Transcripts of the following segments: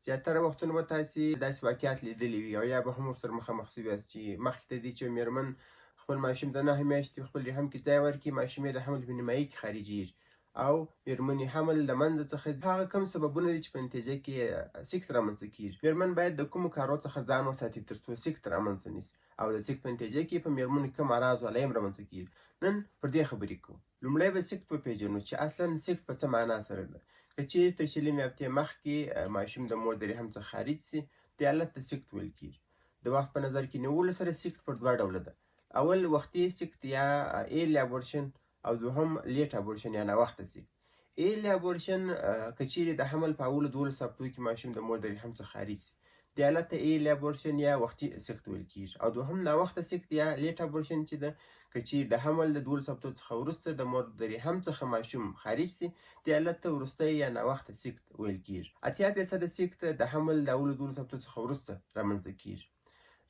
زیاتره وختونه به تاسې داسې واقعات لیدلي وي او یا به هم ورسره مخامخ شوي یاست چې مخکې تر دې چې یو میرمن خپل ماشوم ته 9 میاشتې په خپل رحم کې ځای ورکړي، ماشوم یې د حمل په نیمایي کې خارجیږي او میرمنې حمل له منځه څخه. هغه کوم سببونه دي چې په نتیجه کې سکت رامنځته کیږي؟ میرمن باید د کومو کارو څخه ځان وساتي ترڅو سکت رامنځته نشي؟ او د سکت په نتیجه کې په میرمنو کې کوم اعراض او علایم رامنځته کیږي؟ نن پر دې خبرې کوو. لومړی به سکت وپیژنو چې اصلا سکت په څه معنا سره ده. که چیرې تر 20مې هفتې مخکې ماشوم د مور د رحم څخه خارج سي، دې حالت ته سکت ویل کیږي. د وخت په نظر کې نیولو سره سکت پر دوه ډوله ده: اول وختي سکت یا early abortion او دوهم late abortion یا ناوخته سکت. Early abortion، که چیرې د حمل په اولو 12 هفتو کې ماشوم د مور د رحم څخه خارج سي، دې حالت ته early abortion یا وختي سکت ویل کیږي. او دوهم ناوخته سکت یا late abortion چې ده، که چیرې د حمل د 12 هفتو څخه وروسته د مور د رحم څخه ماشوم خارج سي، دې حالت ته وروستی یا ناوخته سکت ویل کیږي. 80% سکت د حمل د اولو 12 هفتو څخه وروسته رامنځته کیږي.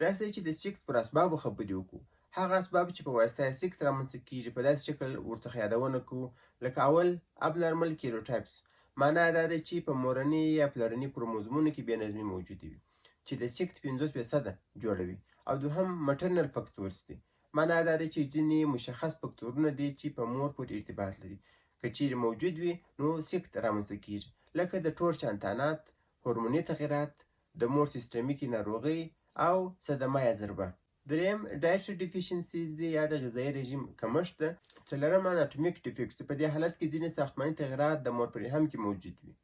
راسئ چې د سکت پر اسبابو خبرې وکړو. هغه اسباب چې په واسطه یې سکت رامنځته کیږي، په داسې شکل ورڅخه یادونه کوو، لکه اول abnormal karyotypes. معنا دا ده چې په مورني یا پلرني کروموزومونو کې بې نظمي موجوده وي چې د سکت 50% جوړوي. او دوهم maternal factors دي. معنا دا ده چې ځینې مشخص فکتورونه دي چې په مور پورې ارتباط لري، که چیرې موجود وي نو سکت رامنځته کیږي، لکه د تورش انتانات، هورموني تغیرات، د مور سیستمیکې ناروغۍ او صدمه یا ضربه. دریم dietary deficiencies دي یا د غذایي رژیم کمښت ده. څلورم anatomic defects. په دې حالت کې ځینې ساختماني تغیرات د مور په رحم کې موجود وي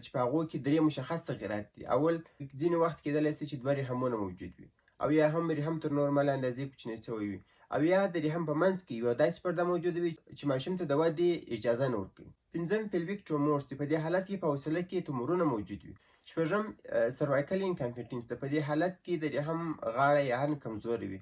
چې په هغو کې درې مشخص تغیرات دي. اول، ځینې وخت کېدلی شي چې دوه رحمونه موجود وي او یا هم رحم تر نورمال اندازې کوچنی شوی وي او یا د رحم په منځ کې یوه داسې پرده موجوده وي چې ماشوم ته د ودې اجازه نه ورکوي. پنځم pelvic tumors دي. په دې حالت کې په حوصله کې تومورونه موجود وي. شپږم cervical incompetence ده. په دې حالت کې د رحم غاړه یا هم کمزورې وي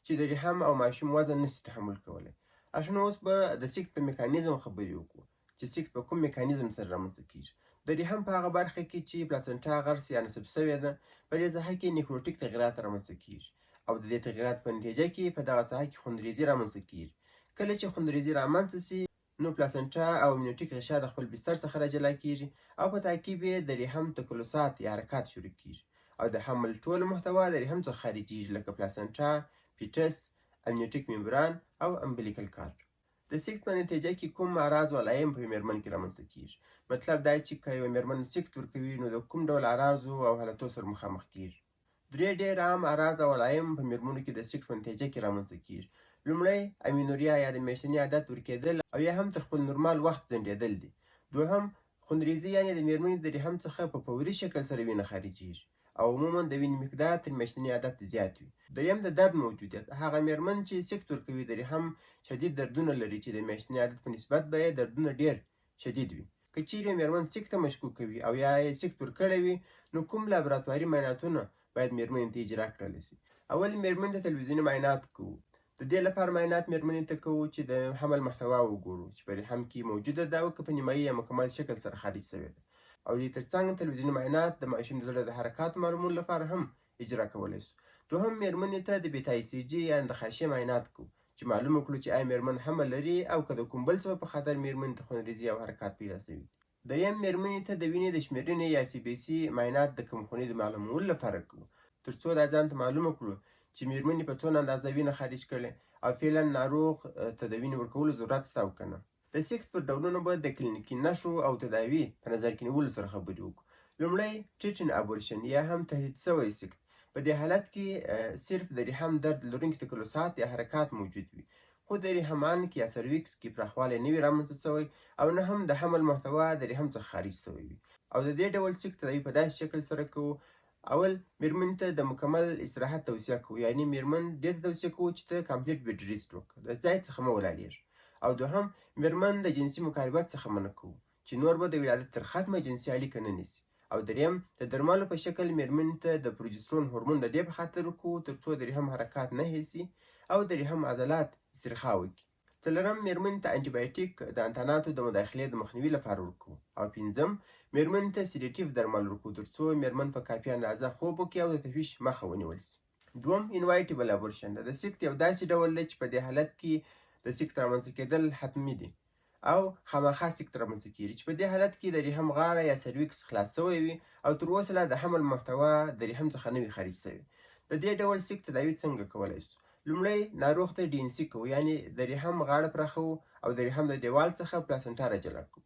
چې د رحم او ماشوم وزن نشي تحمل کولی. اشنو، اوس به د سکت په میکانیزم خبرې وکړو چې سکت په کوم میکانیزم سره رامنځته کیږي. د رحم په هغه برخه کې چې پلاسنټا غرس یا نصب شوې ده، په دې ساحه کې necrotic تغیرات رامنځته کیږي او د دې تغیرات په نتیجه کې په دغه ساحه کې خونریزي رامنځته کیږي. کله چې خونریزي رامنځته شي، نو پلاسنټا او امنیوټیک غشا د خپل بستر څخه راجلا کیږي او په تعقیب یې د رحم تقلصات یا حرکات شروع کیږي او د حمل ټوله محتوا د رحم څخه خارجیږي، لکه placenta، fetus، amniotic membrane او umbilical cord. د سکت په نتیجه کې کوم اعراض او علایم په میرمن کې رامنځته کیږي؟ مطلب دا چې که یوه میرمن سکت ورکوي، نو د کوم ډول اعراضو او حالتو سره مخامخ کیږي؟ درې ډېر عام اعراض او علایم په میرمنو کې د سکت په نتیجه کې رامنځته کیږي. لومړی amenorrhea یا د میاشتني عادت ورکېدل او یا هم تر خپل نورمال وخت ځنډېدل دي. دوهم خونریزي، یعنې د میرمنې د رحم څخه په فوري شکل سره وینه خارجیږي او عموما د وینې مقدار تر میاشتني عادت زیات وي. دریم د درد موجودیت. هغه میرمن چې سکت ورکوي، د رحم شدید دردونه لري چې د میاشتني عادت په نسبت به یې دردونه ډېر شدید وي. که چیرې میرمن سکت ته مشکوکه وي او یا یې سکت ورکړی وي، نو کوم لابراتواري معایناتونه باید میرمنې ته اجرا کړل شي؟ اول میرمن ته تلویزیوني معاینات کوو. د دې لپاره معاینات میرمنې ته کوو چې د حمل محتوا وګورو چې په رحم کې موجوده ده او که په نیمایي یا مکمل شکل سره خارج شوې ده. او دې ترڅنګ تلویزیوني معاینات د ماشوم د زړه د حرکاتو معلومولو لپاره هم اجرا کولی شو. دوهم میرمنې ته د beta HCG یا د خاشې معاینات کوو چې معلومه کړو چې آیا میرمن حمل لري او که د کوم بل سبب په خاطر میرمنې ته خونریزي او حرکات پیدا شوي دي. دریم میرمنې ته د وینې د شمیرنې یا CBC معاینات د کمخوني د معلومولو لپاره کوو، تر څو دا ځان ته معلومه کړو چې میرمنې په څونه اندازه وینه خارج کړې او فعلا ناروغ ته د وینې ورکولو ضرورت شته او که نه. د سکت پر ډولونو به د کلینیکي نښو او تداوي په نظر کې نیولو سره خبرې وکړو. لومړی threatened abortion یا هم تهدید شوی سکت. په دې حالت کې صرف د رحم درد لرونکي تقلصات یا حرکات موجود وي، خو د رحم عنق یا cervix کې پراخوالی نه وي رامنځته شوی او نه هم د حمل محتوا د رحم څخه خارج شوی وي. او د دې ډول سکت تداوي په داسې شکل سره کوو: اول میرمن ته د مکمل استراحت توصیه کوو، یعنی میرمن دې ته توصیه کوو چې ته complete bed rest وکړه، د ځای څخه مه ولاړېږه. او دوهم میرمن د جنسي مقاربت څخه منع کوو چې نور به د ولادت تر ختمه جنسي اړیکه نه نیسي. او دریم د درملو په شکل میرمن ته د پروجسترون هورمون د دې په خاطر ورکوو تر څو د رحم حرکات نه حس او د رحم عضلات استرخا وکړي. څلورم میرمن ته انټي بایوټیک د انتاناتو د مداخلې د مخنیوي لپاره ورکوو. او پنځم میرمن ته sedative درمل ورکوو تر څو میرمن په کافي اندازه خوب وکړي او د تشویش مخه ونیول شي. دوم inevitable abortion ده. د سکت یو داسې ډول دی چې په دې حالت کې د سکت رامنځته کېدل حتمي دي. او خامخا سکت رامنځته کیږي، چې په دې حالت کې د رحم غاړه یا سرویکس خلاص شوی وي او تر اوسه لا د حمل محتوا د رحم څخه نه وي خارج شوې. د دې ډول سکت تداوي څنګه کولای شو؟ لومړی ناروغ ته ډي ان سي کوو، یعنې د رحم غاړه پراخوو او د رحم د دیوال څخه پلاسنټا راجلا کوو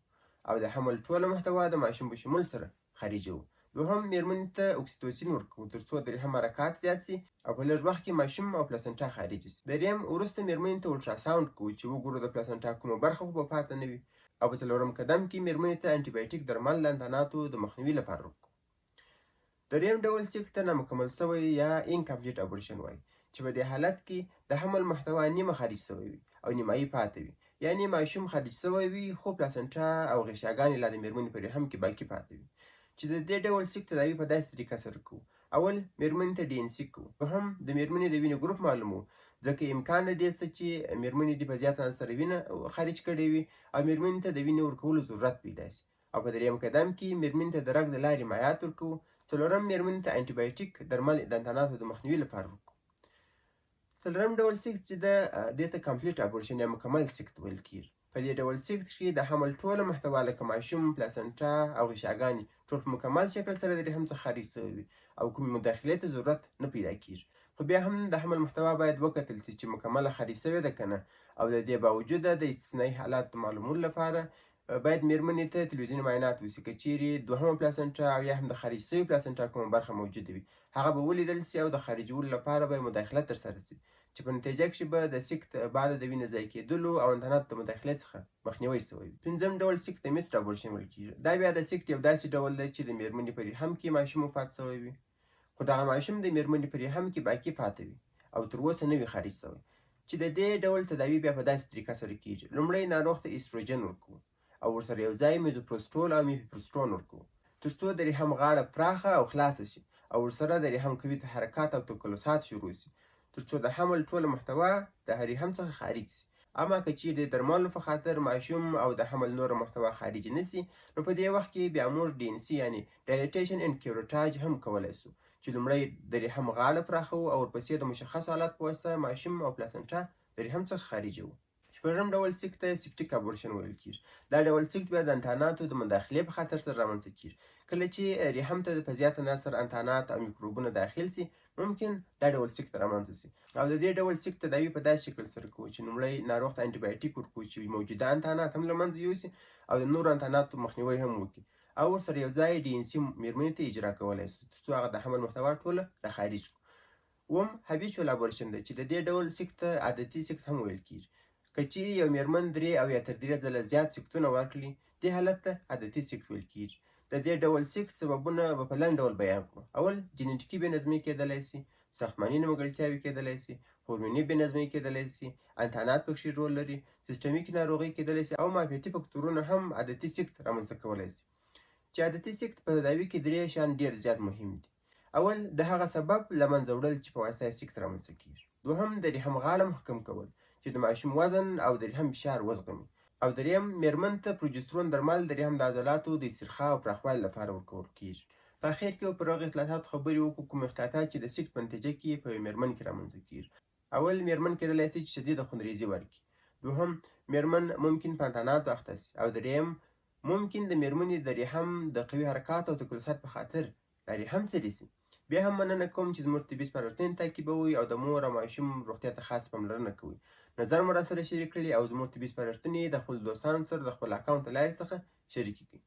او د حمل ټوله محتوا د ماشوم په شمول سره خارجوو. دوهم، میرمنې ته اوکسیتوسین ورکوو ترڅو د رحم حرکات زیات شي او په لږ وخت کې ماشوم او پلاسنټا خارج شي. دریم، وروسته میرمنې ته الټراساونډ کوو چې وګورو د پلاسنټا کومه برخه خو به پاته نه وي. او په څلورم قدم کې میرمنې ته انټي بایوټیک درمل د انتاناتو د مخنیوي لپاره ورکوو. دریم ډول سکت ته نامکمل شوی یا انکمپلیټ ابورشن وایي، چې په دې حالت کې د حمل محتوا نیمه خارج شوی وي او نیمایي پاته وي، یعنې ماشوم خارج شوی وي خو پلاسنټا او غشاګانې لا د میرمنې په رحم کې باقي پاته وي، چې د دې ډول سکت تداوي په داسې طریقه سره کوو. اول، میرمنې ته ډي ان سي کوو. دوهم، د میرمنې د وینې ګروپ معلوموو، ځکه امکان د دې شته چې میرمنې دې په زیاته اندازه سره وینه خارج کړې وي او میرمنې ته د وینې ورکولو ضرورت پیدا شي. او په دریم قدم کې میرمنې ته د رګ د لارې مایعات ورکوو. څلورم، میرمنې ته انټي بایوټیک درمل د انتاناتو د مخنیوي لپاره ورکوو. څلورم ډول سکت چې ده، دې ته کمپلیټ ابورشن یا مکمل سکت ویل کیږي. په دې ډول سکت کې د حمل ټوله محتوا لکه ماشوم، پلاسنټا او غشاګانې ټول په مکمل شکل سره د رحم څخه خارج شوي وي او کومې مداخلې ته ضرورت نه پیدا کیږي. خو بیا هم د حمل محتوا باید وکتل شي چې مکمله خارج شوې ده که نه، او د دې باوجوده د استثنایي حالاتو د معلومولو لپاره باید میرمنې ته تلویزیوني معاینات وشي. که چیرې دوهمه پلاسنټا او یا هم د خارج شوي پلاسنټا کومه برخه موجوده وي، هغه به ولیدل شي او د خارجولو لپاره به مداخله ترسره شي، چې په نتیجه کې به د سکت بعد د وینې ضایع کېدلو او انتاناتو د مداخلې څخه مخنیوی شوی وي. پنځم ډول سکت د میسډ ابورشن ویل کیږي. دا بیا د سکت یو داسې ډول دی چې د میرمنې په رحم کې ماشوم وفات شوی وي، خو دغه ماشوم د میرمنې په رحم کې باقي پاته وي او تر اوسه نه وي خارج شوی، چې د دې ډول تداوي بیا په داسې طریقه سره کیږي. لومړی ناروغ ته ایستروجن ورکوو او ورسره یو ځای میزوپروسټول او میفیپروسټون ورکوو ترڅو د رحم غاړه پراخه او خلاصه شي او ورسره د رحم قوي تحرکات او تکلسات شروع شي ترڅو د حمل ټوله محتوا د رحم څخه خارج شي. اما که چیرې د درملو په خاطر ماشوم او د حمل نوره محتوا خارج نه شي، نو په دې وخت کې بیا موږ ډي ان سي یعنې ډایلیټیشن اینډ کیوروټاج هم کولای شو، چې لومړی د رحم غاړه پراخوو او ورپسې د مشخصو حالات په واسطه ماشوم او پلاسنټا د رحم څخه خارجوو. شپږم ډول سکت ته سپټیک ابورشن ویل کیږي. دا ډول سکت بیا د انتاناتو د مداخلې په خاطر سره رامنځته کیږي. کله چې رحم ته په زیاته اندازه سره انتانات او میکروبونه داخل شي، ممکن دا ډول سکت رامنځته شي. او د دې ډول سکت تداوي په داسې شکل سره کوو چې لومړی ناروغ ته انټي بایوټیک ورکوو چې موجوده انتانات هم له منځه یوسي او د نورو انتاناتو مخنیوی هم وکړي، او ورسره یو ځای ډي ان سي میرمنې ته اجرا کولای شو ترڅو هغه د حمل محتوا ټوله را خارج کړو. اووم، هابیچول ابورشن دی چې د دې ډول سکت ته عادتي سکت هم ویل کیږي. که چیرې یو میرمن 3 او یا تر 3 ځله زیات سکتونه ورکړي، دې حالت ته عادتي سکت ویل کیږي. د دې ډول سکت سببونه به په لنډ ډول بیان کړو. اول، جنیټیکي بې نظمۍ کېدلی شي، ساختماني نیمګړتیاوې کېدلی شي، هورموني بې نظمۍ کېدلی شي، انتانات پکښې رول لري، سیستمیک ناروغۍ کېدلی شي او معافیتي فکتورونه هم عادتي سکت رامنځته کولی شي. چې عادتي سکت په تداوي کې 3 شیان ډېر زیات مهم دي. اول، د هغه سبب له منځه وړل چې په واسطه یې سکت رامنځته کیږي. دوهم، د رحم غاړه محکم کول چې د ماشوم وزن او د رحم فشار وزغمي. او دریم، میرمن ته پروجسترون درمل د رحم د عضلاتو د استرخا او پراخوالي لپاره ورکول کیږي. په اخر کې به پر هغو اختلاطاتو خبرې وکړو کوم اختلاطات چې د سکت په نتیجه کې په یوه میرمن کې رامنځته کیږي. اول، میرمن کېدلی شي چې شدیده خونریزي ورکړي. دوهم، میرمن ممکن په انتاناتو اخته شي. او دریم، ممکن د میرمنې د رحم د قوي حرکات او تکلسات په خاطر دا رحم څري شي. بیا هم مننه کوم چې زموږ طبي سپارښتنې تعقیبوئ او د مور او ماشوم روغتیا ته خاص پاملرنه کوئ. نظر مو راسره شریک کړئ او زموږ طبي سپارښتنې د خپلو دوستانو سره د خپل اکاونټ له لارې څخه شریکې کړئ.